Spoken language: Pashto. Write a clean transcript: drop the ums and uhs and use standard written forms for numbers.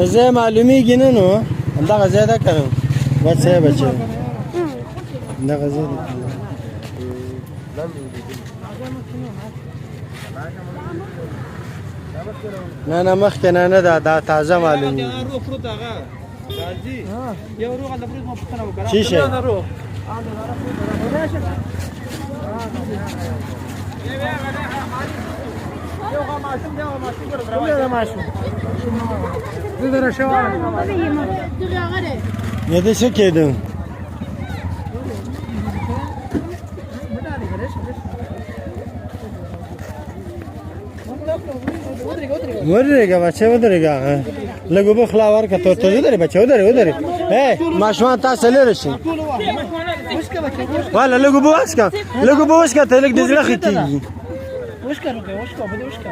نو ځای معلومیږي نه، نو همدغه ځای ده که نه؟ بس یې بچی، همدغه ځای ده. نه نه، مخکې نه، نه، دا دا تازه معلومیږي. چی شي؟ نه دې څه کېده؟ ودرېږه بچی، ودرېږه. لږ اوبه خلا ورکړه. ته ته ودرې بچی، ودرې، ودرې. ای ماشومان، تاسو لرې شئ. والا لږ اوبه وڅښه، لږ اوبه وڅښه، ته لږ د زړه ښه کېږي. وشکه، وشکه، وشکه.